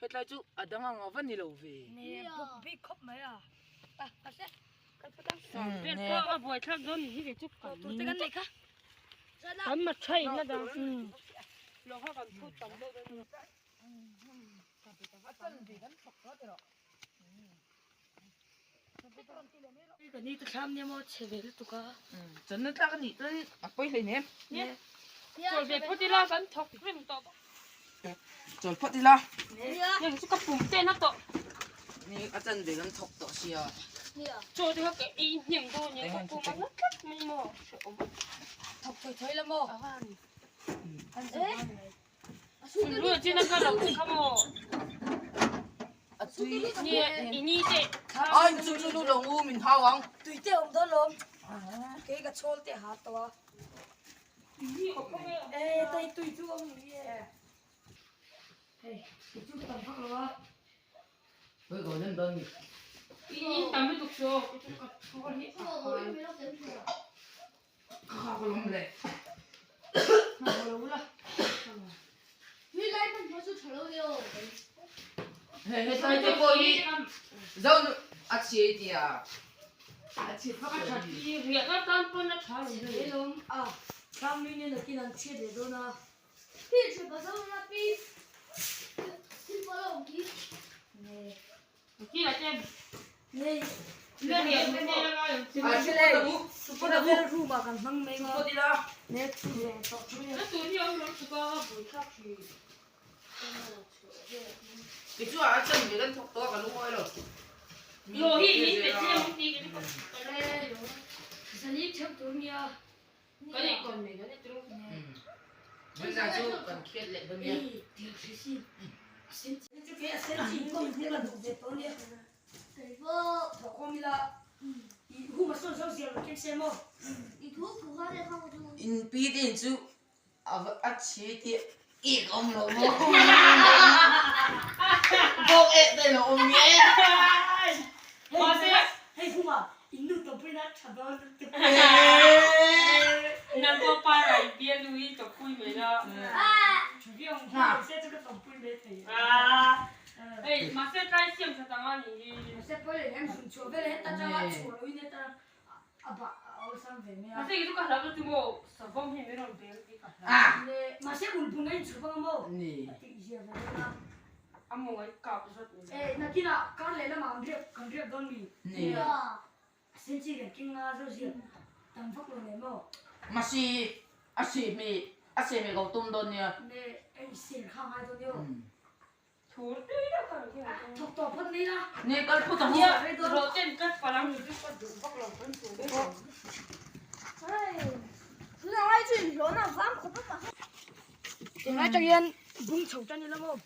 Hetlai chu a dang ang a va ni lo ve. Nia buk bik khawp mai a. A mahse kan phut ang. Vel pawh a buai thlak dawn ni hi kei chu kan Tur te kan nei kha. Kan ma tha in a dang. Lo kha kan phut tam deuh dawn a. A chan ve kan thawk tawh teh rawh. Ka ni te thlam nia maw chhe ve lutuk a. Channa tlak a nih chuan a pawi hlei nem. Nia. Chawl ve phawt ila kan thawk reng tawh bawk. Chawl phawt ila. Nia. Chu ka pum te na tawh. Ni a chan ve kan thawk tawh sia. Nia. Chaw te kha ka ei hnem dawn nia ka pum a na tlat mai maw. Hrehawm. Thawk thawi thawi la maw. Sunlu chin a ka lo kha maw. A tui. Nia ini te. Ai chu chu lu lo ngu min hau ang. Tui te awm dawn lawm. Kei ka chhawl te ha tawh a. E tei tui chu awm ni e. Hei tui chu ka tam vak lo a. Hei ka lem dawn ni. I tam lutuk chu ka chhawl hi a hai. Ka ka lawm le. Hei hetlai te pawh hi zo a chhe tia a chhe A tha hi riahna tan pawn a tha lo He lawm a tlang mi nen akin an chhiat leh dawn a. In pi te in chu a chhe tih ek a awm lo maw? Bawk ek te lo awm nge? Hei huma in nu tawppuina tha dawn lutuk. Nang pawh pa rai bia nu hi tawppui mai la. Mahse chu ka tawppui mai thei. Hei mahse tlai siam tha tang a nih hi. Mahse pawi leh em zun chhuah vel heta tanga chhuah loin heta a bah a awlsam ve mai a. Mahse kei chu ka hlau lutuk maw savawm hi min rawn bel tih ka hlau. Mahse ulbung a inchhuah vang a maw? A tih zia ve dawn a. A mawng a kap zawt ni. Eh nakinah kar leh lamah an riak kan riak dawn mi? Nia. A sen chi kan keng a zo zia tam vak lo nen maw? Mahse a sehmeh a sehmeh ko tum dawn nia. Ne ei ser kha ngai dawn nia. Thur tui deuh kha kan keng ang. Thawk tawh phawt mai la. Ne kal phawt ang. Nia rawh ten kat palh ang. Ka duh vak lo kan tur vek ang. Tunlai tang hian bung chho tan ila maw?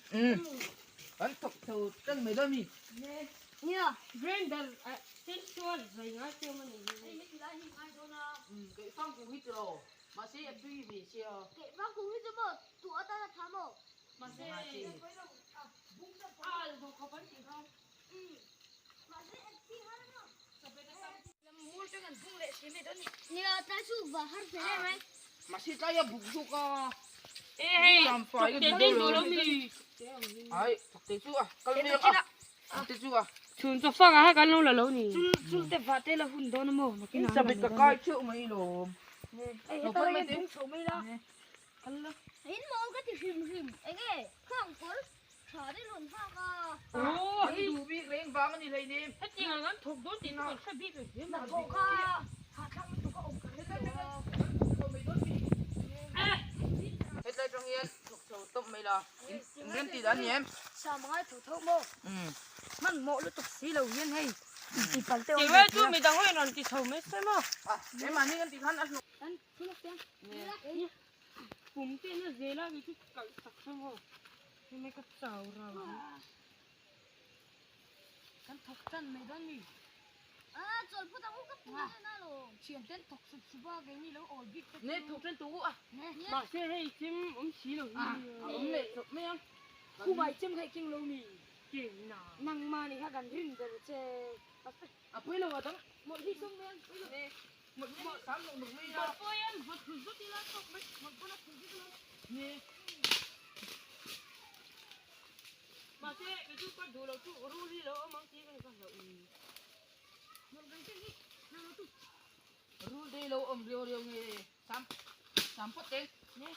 Kan thawk chho tan mai dawn mi. Nia grinder ah sen chuan zai ngai chiang a ni hi. Hei heti lai hi ngai dawn a. Keifang kung hi tiraw mahse a tui ve sia. Keifang kung hi chu maw tuah atan a tha maw? Mahse a al duh khawp an tih kha. Mahse a thi har a maw? Mul tang an bung leh si mai dawn ni. Nia tlai chu va har hle hle mai. Mahse tlai a buk zuk a. E hei thawk te ding duh lo mi. Ai thawk te chu a kal mek a. Thawk te chu a. Chhun chaw fak ah kha kan lo la lo ni. Chul chul te vah te la hun dawn a maw nakin ah. Sabit ka kai theuh mai lawm. Hei heta lang hian bung chho mai la. Kal la. In maw ka ti hrim hrim enge khang kawr tha te rawn hak a. Aw hei duh bik reng vang a ni hleinem. Hetiang ang an thawk dawn tih chu kan hre bik lo hle mai. Hnathawh kha hahthlak lutuk a awm ka hre lo a. Hetlai tang hian thawk chho tawp mai la. In rem tih dan a ni em? Sam a ngai tho tho maw? Hmanhmawh lutuk si lo hian hei inti pal te awm ve Tinge chu midang ho in rawn ti chho mai se maw? Keimahni kan tih khan a hlawh. Pum te na zel a kei chu kalh sak sa maw hemi ka chau rau hi. Kan thawk tan mai dawn mi. A chawl phawt ang u ka pum hian a lawm. Thian ten thawk sup sup a keini lo awl bik te chu. Ne thawk tan tu a. Mahse hei chim awm si lo hi. A awm leh chawp mai ang. Khumai chem kha i keng lo mi. Keng na. Nangmah nih kha kan rin ber che. A pui lo a dang. Mawlh hi sawm mai ang. Ne mawlh sam nuk nuk mai a. Mawlh pawh hian vawt thul zut ila tawk mai. Mawlh pawn a thul zut ila. Ne. Mahse. Chu ka duh loh chu rul hi lo awm ang tih ka hlauh ni. Rul te hi lo awm riau riau nge sam sam phawt teh nge.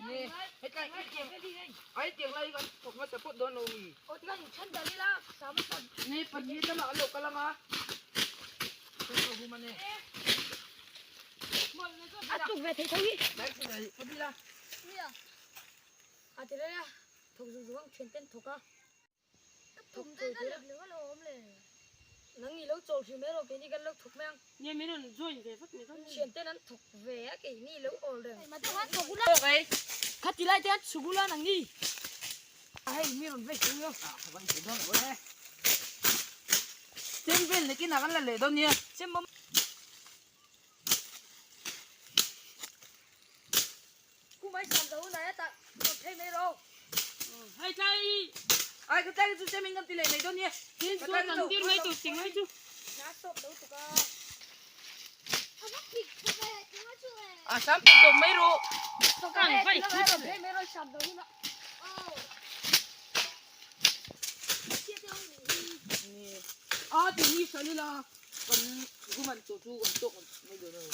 Nge hetlai ai tiang lai hi kan thawk hmasa phawt dawn lo mi. Nge pahnih lamah kan lo kal anga. A tuk ve thei tho hi. A ti rei a, thawk zung zung ang thian ten thawk a. Ka thawm te ka lep leh lo awm le. Nang i lo chawl hrim erawh keini kan lo thawk mai ang. Nia min rawn join ve vat mai dawn. Thian ten an thawk ve a keini lo awl reng. Kha ti lai te an chhuk ula nang ni. Hei mi rawn vei chu io. Chem vel nakin ah kan la leh dawn nia. Chem awm. Ku mai sam do nai a tah rawn phei mai rawh. Hei tlai. Ai ka tlai chu chem in kan ti leh mai dawn nia. Tin chu kan tir mai tur ting mai chu. Na sawp lo tuk a. A va pik tha ve ting a chu e. A sam tawp mai rawh. Kan vai Rawn phei mai rawh sam do hunah. A ti hi salila kan human tur chu kan tawk mai dawn a ni.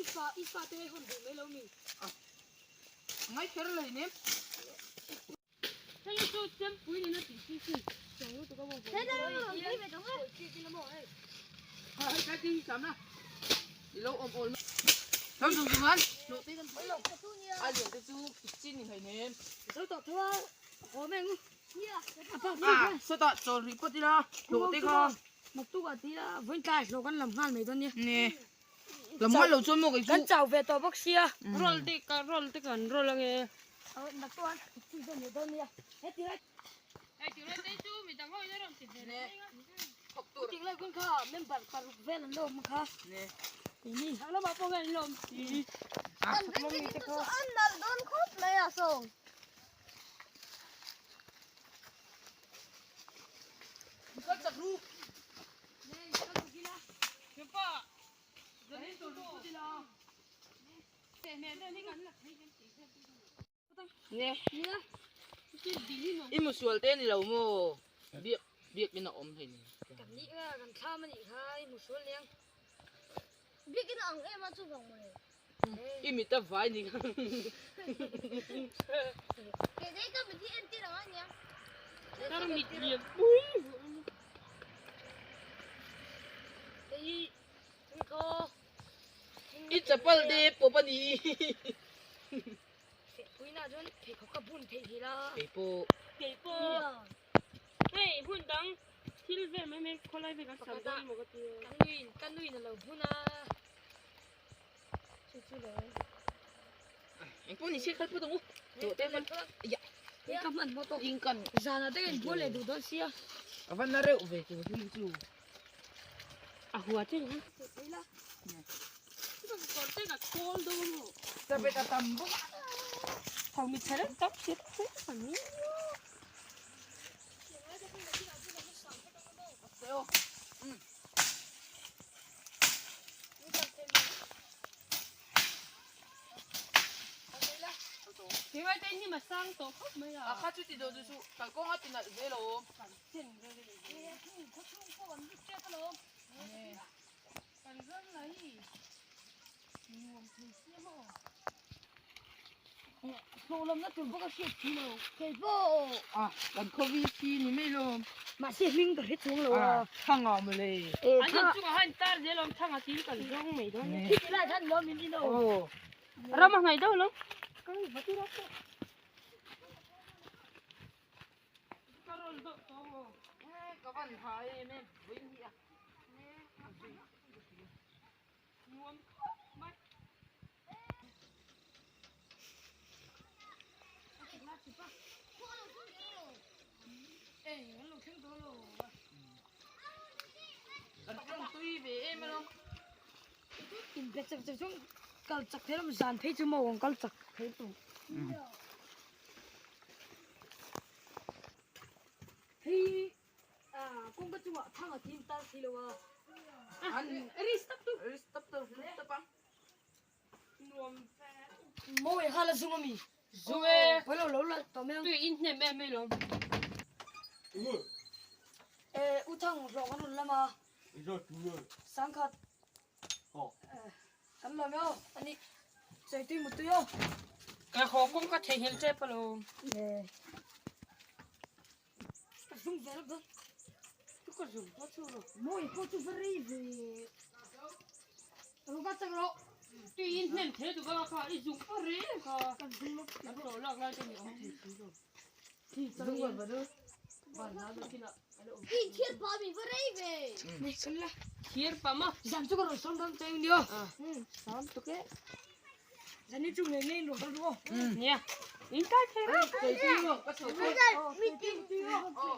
I fa i fa te hawn duh mai lo mi. Ngai kher lo hi nem. Hei chu chempui nena tih chi chi chang lutuk a maw. Hei kai ti hi sam na. I lo awm awl mai. Sam zung zung an hlawh te kan pui lo. A lian te chu chin ni hei nem. Zo tawh tho a haw mai ang u. A sawtah chawl rih phawt ila hlawh te kha. Maktuk ah ti a vawiin tlai hlawh kan lam nghal mai dawn nia. Ni. Lam nghal lo chuan maw kei chu. Kan chau ve tawh bawk sia. Roll te ka roll te kan roll ange. Naktuk ah chi dawn leh dawn nia. Heti lai. Heti lai te chu midang ho in a rawn ti ve leh mai a. Thawk tur. Heti lai kun kha member paruk vel an lo awm kha. Ni. Keini. Thlang lamah pawh hian an lo awm si. Kan veng te chu an nalh dawn khawp mai a sawng. Kal chak ru. Nge. I musual te ni lo maw? Biak biak in a awm thei ni. Kan nih nga kan thlam a nih kha i musual niang. Biak in a ang em a chuvang mawle. I mit a vai ni kha. Kei dei ka mit hi entir ang a niang. Tar mit lian pui. I chapal te pawp a ni. Puina chuan pheikhawk ka bun theih thei la. Keipawh. Keipawh. Hei hun dang thil vel mai mai khawlai vel kan sam dawn emaw ka ti a. Ka nuin ka nuin a lo bun a. Chu chu lo. Engpawh ni se kal phawt ang u. Tawh te man. Ya. Ka hman maw tawh. Ding kan. Zanah te kan bual leh duh dawn sia. A va na reuh ve tur hi chu. A hua che ang. Kawr te ka khawl dawn maw. Chabet a tam bawk a. Thau mi chhe reuh tam hriat hriat a ni. Keimah te hi ma sang tawh khawp mai a. A kha chu ti dawn chu kalkawng a ti nalh ve lo. Kan ram la hi nuam thei sia maw. Hlawh lamna tur bawk a hriat thi lo. Kei pawh. A kan khawi chi ni mai lo. Mahse hming ka hre chuang lo a. Thanga mawle. An in chungah khan tar zel awm thanga tiin kan zawng mai dawn nia. Khi ti lai khan lawm in in aw. Ram a hnaih deuh lo. Ka va ti rawh pawh. Ka rawn dawh tawh maw. Ka van tha em em vawiin hi a. Nuam khawp mai. Kan tawng tui ve em alawm. In bet chak chak chuan kal chak thei lam zan phei chu maw ang kal chak thei tu. Hei kawngka chungah thang a tim tar thei lo a. An Ri stop tu. Ri stop tu stop a. Mawi kha la zung ami. Zung e. Pawilo lo la tawh mai ang. Tui in hnem em mai lawm. E u thang hlawh kan rawn lam a. Sangkhat. Kan lawm e aw. Ani chaitui mutui aw. Ka haw kawng ka theihnghilh tep alawm. Ka zung ve lawk dawn. Chu ka zung pawh chu rawh. Mawi pawh chu va rei ve. Alo ka chak rawh. Tui in hnem thei duh bak a kha i zung pawh reng kha. Ka zung lawk. Kan hlawh lak lai te ni awm thei si lo. Zung va va du. Van na du kina. In thir pa mi va rei ve. Nei kan la. Thir pa ma. Zan chu ka rawn sawm dawn cheng nia. Sam tuk e. Zan hi chu ngei ngei in rawn kal ru aw. Nia. In kai thei reng. Kei tu ka chho. Mi tin. Oh.